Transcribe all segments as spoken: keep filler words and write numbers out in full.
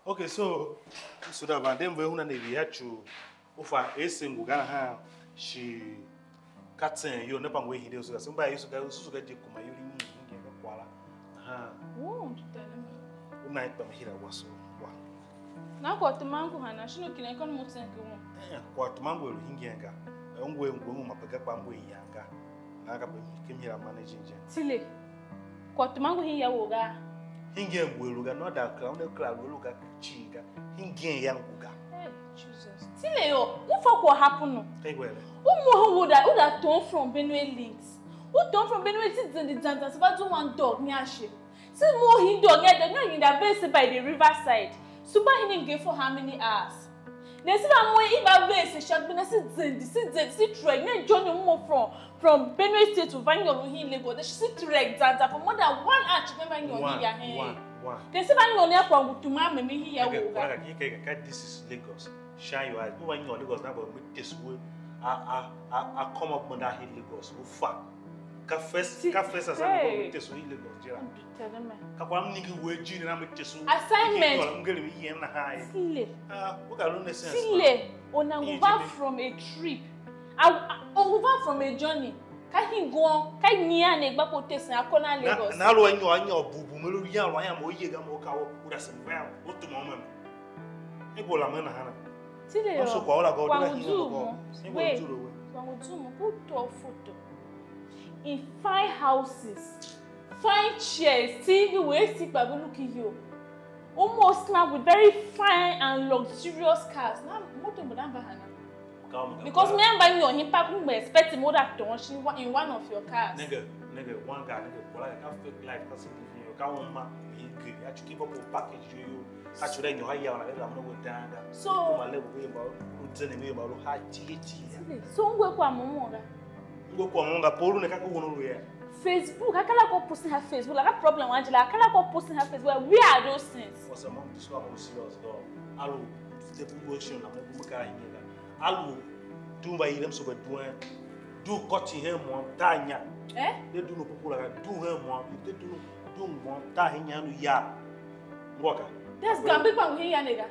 Okay, so, so da van dem ve huna ne via chu. U fa ese ngu ga nahan shi ka tsen yo ne pa ngu hinde usu ga. So mba yusu ga usu ga je kuma yuri ni ngi ga kwala. Aha. Wo, tutele ma. Una ikpa mahira waso. Wa. Na kwa tumangu hana, shinu kile kono mutsen ki wo. Eh, kwa tumangu elu hingen ga. Eh, ngwe ngwe mu mapega kwa ngwe yanga. Na ka pe kim hira managing je. Tile. Kwa tumangu hin ya wo ga. Hingen ngwe lu ga, no da kra, une kra lu lu ga, chinga. Hingen ya ngu ga. Hey, Jesus. Tile yo, u fa kwa happen no. Hey, gwele. U mo hu u da, u da turn from Benue Links. U turn from Benue Links, zindi zan zan, se va zu one dog nya she. Se mo hin dog nya de, nya yinda ve se by the riverside. Suba hin nge for how many hours? Ne se va mo i va ve se sha gbina se zendi, se zendi, se trek. Ne journey mo from, from Benue State to va nyo hin Lagos. De se trek zan zan for more than one hour to va nyo hin ya hen. One, one. Then se va nyo ne kwa ngu tuma me mi hin ya wo ga. This is Lagos. Shine your eyes. U va nyo Lagos na ba me test we. I, I, I, I come up with that hin Lagos. U fa. Ka first, ka first assignment, hey, me test we hin Lagos je la. Tell me. Ka kwa m ningi we jini na me tese u. Assignment. Ngere mi yem na hai. Tile. Ah, u ka lu ne sense. Tile. Ona ngu va from a trip. A, a, o ngu va from a journey. Ka hingo, ka nyian ne gba ko tesen a ko na Lagos. Na lu anyo anyo bubu me lu yan lu yan mo ye ga mo ka o u da se mva o tu mo me. E go la me na hana. Tile yo. So kwa ola go da hin go. E go tu lo we. Kwa ngu tu mo ku to foto. In fine houses. Fine chairs, T V, we see baby look you. Almost now with very fine and luxurious cars. Now, motor mo dan bahana. Because me and by your him park, we expect him order to in one of your cars. Nigga, nigga, one guy, nigga, bola ka fake life, ka see you, ka one man, he agree. I should keep up with package you. Actually, nyo haya wana kama mna wetanga. So, kuma level kwa mba, utsene mba, ha ti ti. So ngwe kwa mumunga. Ngwe kwa mumunga, polu ne kaka wono lu ya. Facebook, akala ko posting her Facebook. Like a problem, Angela. Akala ko posting her Facebook. Like, where are those things? What's a mom? This one was serious, though. Alo, the good question, I'm not going to carry here. Alo, do by them so by doing. Do cutting him one, tanya. Eh? They do no popular, do him one. If they do no, do one, ta him yan ya. Ngoka. That's Gambi kwa hin ya nega.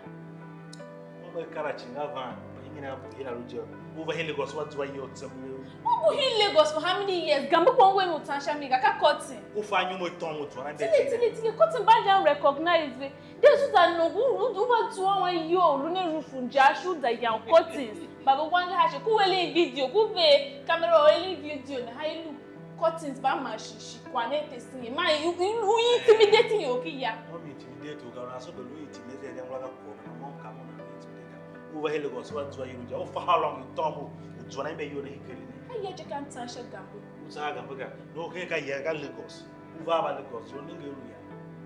Mama kara chinga van, ingina hira lujo. Over here Lagos, what do I you tell me? Ugu hin Lagos for how many years? Gambi kwa ngwe no tansha mi ga ka cutting. Ufa nyu mo tom mo twana de. Tile, tile, tile, cutting ba ja recognize. They should have no who who who want to one yo lu ne roof nja should da yan cuttings. Baba wanga ha she ku wele video ku ve camera or any video na ha ilu. Cuttings ba ma shi shi kwa ne te sin. Ma you you you intimidating yo ki ya. No me intimidate you, gonna so be you intimidate them like a ko. No come on and intimidate. Over here Lagos, what do you do? For how long you tumble? You do not be you ne kiri ne. Hey, you can't touch a gamble. Usa gamble ga. No ke ka ya ga Lagos. U va va Lagos, so ne nge lu ya.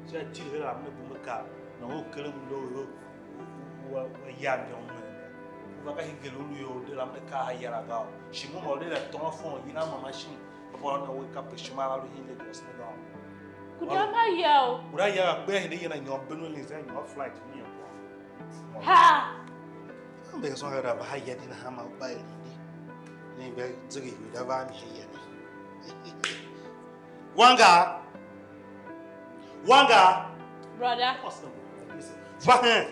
So ya tiri hela mne bu me ka. Na u kere mu lo yo. U wa ya mi on me. U va ka hingir u lu yo de la mne ka ha ya la ga. Shi mo mo de la ton fon yina mama shi. Baba na we ka pe shima la lu hin Lagos ne ga. Kuda ma ya o. Kuda ya gbe hinde yena nyo Benue Links ya nyo flight ni ya. Ha! Mbe so ga da va ha ya di na ha ma ba ya di. Ne be zigi hu da va mi he ya ni. Wanga. Wanga. Brother. What's the word? Va hen.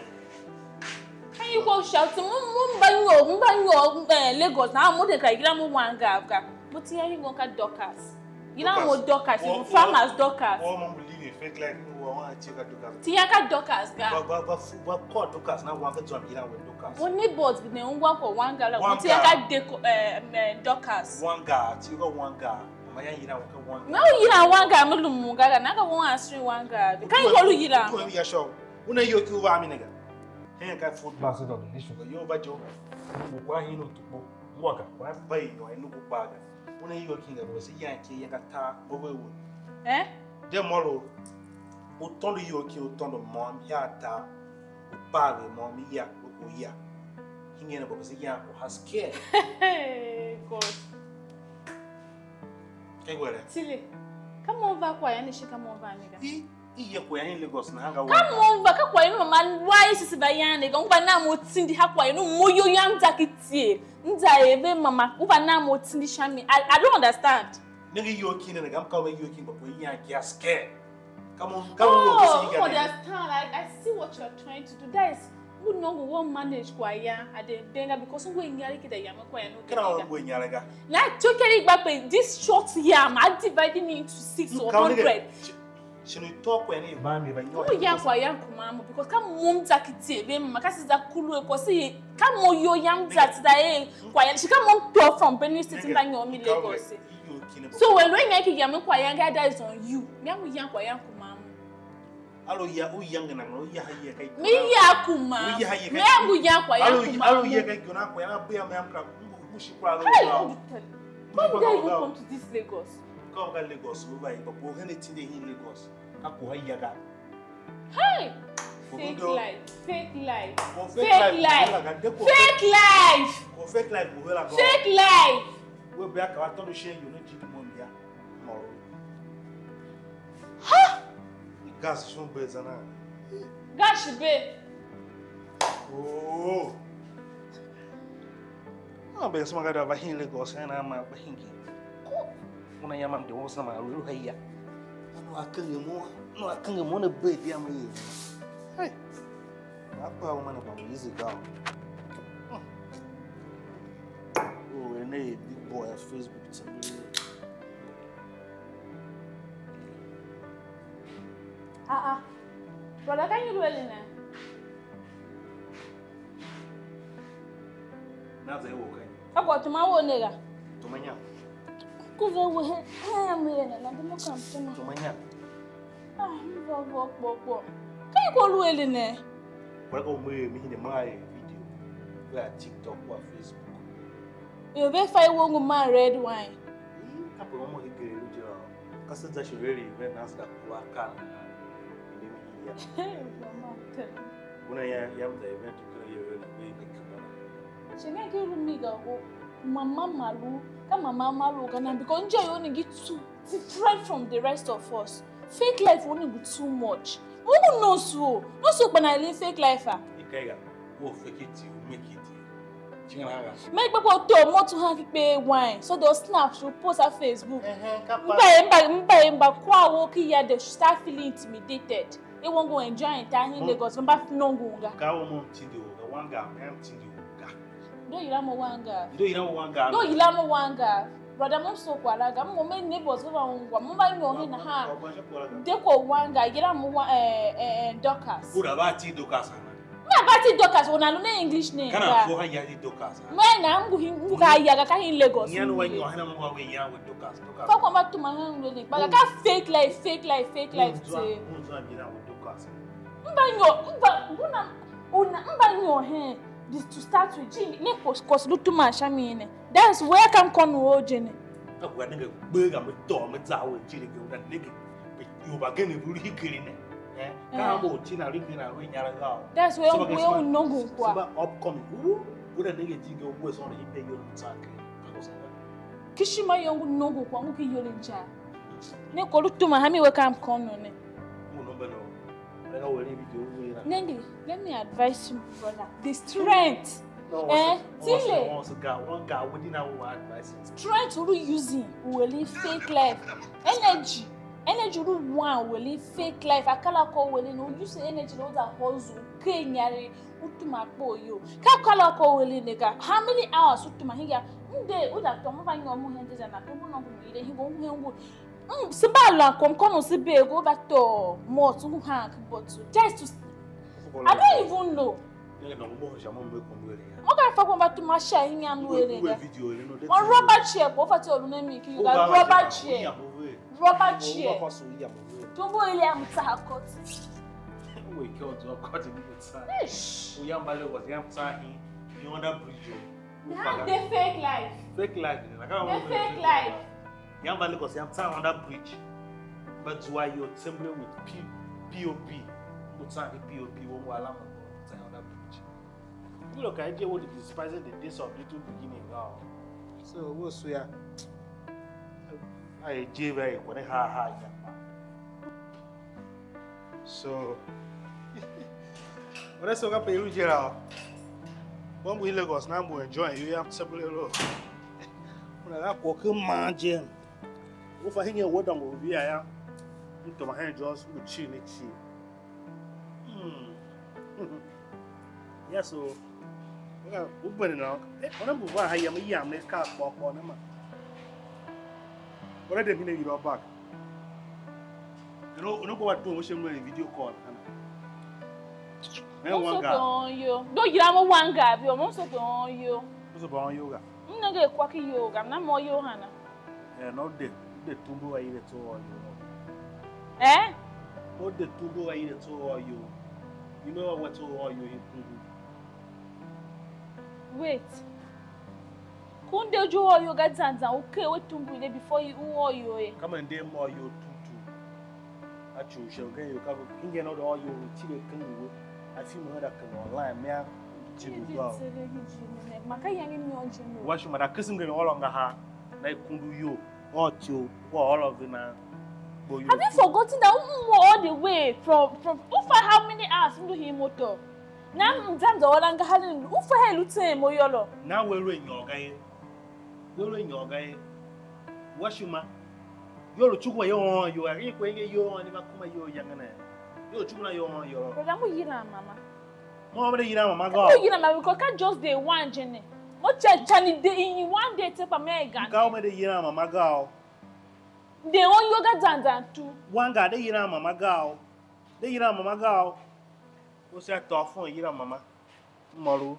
Can you go shout to mum mum banyo mum banyo eh, Lagos na mo de ka gira mo wanga ga. Mo ti ya hingo ka Dorcas. Gira mo Dorcas, you farmers Dorcas. Oh, mom live in fake life. No, I want to check out Dorcas. Ti ya ka Dorcas ga. Ba ba ba fu ba ko Dorcas na wanga zwa gira we Dorcas. Mo ni boss ne ungwa ko wanga la. Mo ti ya ka de ko eh, eh, Dorcas. Wanga, ti ko wanga. Mama ya yira wanga wanga. Na u yira wanga me lu munga ga na ga won asri wanga. Kan ko lu yira. Ko ya show. Una yo ki uva mi nega. Hen ka food basket of the nation. Yo ba jo. Ko kwa hin u tupo. Ngwa ka kwa ba yo inu ku ba ga. Una yo ki nga bo se yan ki ya ka ta bo we wo. Eh? De mo lo. U tondo yo ki u tondo mom ya ta. U pa ve mom ya u ya. Hingene bo se yan u has care. God. Ke gwere. Tile. Ka mo va kwa yani shi ka mo va mi ga. I i ye kwa yani Lagos na hanga wa. Ka mo va ka kwa yani mama wa isi si va yani ga ngwa na mo tindi ha kwa yani mo yo yan za ki tie. Nza eve mama u va na mo tindi sha mi. I, I don't understand. Nenge yo kine ne gam ka we yo kin ba ko yan ki aske. Come on, come on. Oh, you understand. I, I see what What you are trying to do, that is, ngu nongo wo manage kwa ya, ade benga because ngu nyari kida ya me kwa ya no. Kana wa ngu nyari ga. Na chokeri gba pe this short yam, I divide me into six or hundred. Shinu tokwe ni ba mi ba nyo. Mu ya kwa ya kuma mo because ka mo mza kiti ve ma ka si za kulu e ko si ka mo yo yam za ti da e kwa ya shi ka mo to from Benue State mba nyo mi Lagos. So when we nyaki ya me kwa ya ga, that is on you. Me mu ya kwa ya kuma mo. Alo ya u yang na mo ya ha ya kai. Me ya kuma. U ya ha ya kai. Me mu ya kwa ya kuma. Alo ya kai gona kwa ya bu ya me am ka mu shi kwa lo. Hey, you tell. When did I even come to this Lagos? Come ka Lagos, we ba ba ko hene tinde in Lagos. Ka ko ha ya ga. Hey! Fake life, fake life, fake life, fake life. Ko fake life ko hela go. Fake life. We be aka wa tondo she you no jiki mo mbia. Mo. Ha! Gas shon be zana. Gas be. Oh. Ah, be sma ga da va hin Lagos, na ma va hin gi. Ko una ya mam de wo sa ma lu lu ha ya. No akenge mo, no akenge mo ne be dia mo ye. Hey. Apa uma na ba mo easy ga. Hmm. Oh, ene big boy at Facebook to me. Ah ah. Brother, can you do it now? Na za wo kai. Ka kwa tuma wo ne ga. Tuma nya. Ku ve wo he, he mu ye na, na de mo kam tuma. Tuma nya. Ah, mi vo vo kpo kpo. Ka ko lu ele ne. Kwa ko mu ye mi hinde ma ye video. Kwa TikTok kwa Facebook. Yo ve fa i wo ngu man red wine. Ih, ka pe mo he gere lu je. Ka se za shi really ve na sa kwa ka na. Ni mi ya. Mama tell. Una ya ya mza event kile ye really ve ni kamera. Shi nenge ki lu mi ga go, mama malu, ka mama malu ga nan, because nje yo nenge too different from the rest of us. Fake life wo nenge too much. Mo ngu no so, no so kpa na li fake life a. Ikaiga, wo fake it till you make it. Chinga na ga. Me gbe ko to mo tu ha ki pe wine. So they'll snap, you post on Facebook. Eh eh, ka pa. Mba mba mba mba kwa wo ki ya, they start feeling intimidated. E wongo enjoy in time in Lagos, mba nongo nga. Ka wo mo tindi wo ga, wanga, me am tindi wo ga. Do yila mo wanga. Do yila mo wanga. Do yila mo wanga. Brother, mo so kwa la ga, mo me neighbors over ungwa, mo ba nyo hin ha. De ko wanga, yila mo wa, eh, eh, eh, Dorcas. Buda ba ti Dorcas ana. Ma ba ti Dorcas, una lu ne English name. Kana fo ha ya ti Dorcas. Me na ngu hin, ngu ka ya ga ka hin Lagos. Nyan wa nyo hena mo wa we ya we Dorcas, Dorcas. Fa kwa ma tuma hen le ni. Ba ka fake life, fake life, fake life te. Unzwa bila we Dorcas. Mba nyo, mba una una mba nyo hen. This to start with, ji ne kos kos lu tuma sha mi ne. That's where come kon wo je ne. Ka gwa nenge gbe ga me to me za we jiri ge una nenge. Yo ba gene bu ri kiri ne. Eh? Ka mo ti na ri kiri na we nyara ga. That's where we unongo kwa. Ba upcoming. Wo da nenge ti ge wo so ne ipe yo mtsake. Ka ko sa. Kishima yongu nongo kwa ngu ki yole nja. Ne ko lu tuma ha mi we kam kono ne. Mo no beno. Lega we ni video we na. Nenge, let me advise you, brother. The strength. No, eh, once, once, tile. Once a guy, one guy, we didn't have our advice. Strength ulu using, we live fake life. Energy. Energy ulu one, we live fake life. Akala ko we live, no use energy, no da hustle. Kenyari. Utuma kpo yo. Ka kala ko wele ne ga. How many hours utuma hinga? Nde uda to mo va nyo mo hende za na to mo no mo ile hingo mo hengo. Mm, se ba la kom kono se be go ba to mo su ngu han ki botu. Just to I don't even know. Ne no mo sha mo me kom wele ya. Mo ka fa ko ba tuma sha hinga mo wele ga. Video le no de. Mo rubber chair ko fa to lu ne mi ki you ga rubber chair. Rubber chair. Tumbo ile ya mtsaha koti. We kyo zo koti ni mtsaha. Eish. Uyamba le was yam tsahi. You under bridge. Now the fake life. Fake life. Like how the fake life. Yamba le was yam tsaha under bridge. But why you assembly with P P O P? Mtsaha P O P wo wala mo tsaha under bridge. You look at what is despising the days of little beginning now. So wo suya. Ai je ba e kone ha ha ya. So, ora so ka pe ilu je la. Bon bu Lagos na bu enjoy you ya separate lo. Una la ko ke man je. Wo fa hinge wo dango via ya. Mtoma hen Jones mu chi ne chi. Hmm. Yes, so u bene nô. Eh, ona mbu va ha yam yam ne ka kpôr kpôr ne ma. Ora de mi ne yiro bak. No no go wa tu mo shem no video call kana. Eh, Mo so wanga. Pe on yo. Do yira mo wanga bi o. Mo so pe on yo. Mo so pe on yo ga. M nenge kwa ki yo ga. Na mo yo hana. Eh, no de de tumbu wa ile to o yo. Eh? No de tumbu wa ile to o yo. You know what to o yo in tumbu. Wait. Kunde jo o yo ga zan zan u ke we tumbu ile before you u o yo e. Kama nde mo yo tutu. A chu shem ken yo ka ingen o do yo ti le ken we. A fi mo da ken online me a ti bu do. Ma ka yangi mi on jim. Wa shuma da kisim ken o lo nga ha. Na ikundu yo. O tio. Wa o lo ve na. Bo yo. Have you forgotten that we were all the way from from over how many hours into him motor? Na mzamza wala ngahari u fa her u tsem mo yô lô. Na we lu a nyôr ga ye. We lu a nyôr ga ye. Wa shima. Yo lu chuku wa yo on yo. A ngi kwe nge yo on ni ma kuma yo yanga na. Yo lu chuku na yo on yo. Brother, mo yira mama. Mo me de yira mama ga. Mo yira mama because ka just day one je ne. Mo cha cha ni day in one day te pa me ga. Ka o me de yira mama ga o. De on yo ga zan zan tu. Wanga de yira mama ga o. De yira mama ga o. U se a tôô fon yila mama. M ôr u.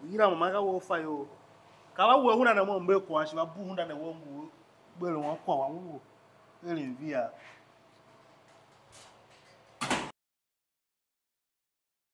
U yila mama ka we u fa iyol. Ka va we hunda ne mo mbe kwagh shi va bu hunda ne we ngu u gbe lu wan kwagh wa u eren via.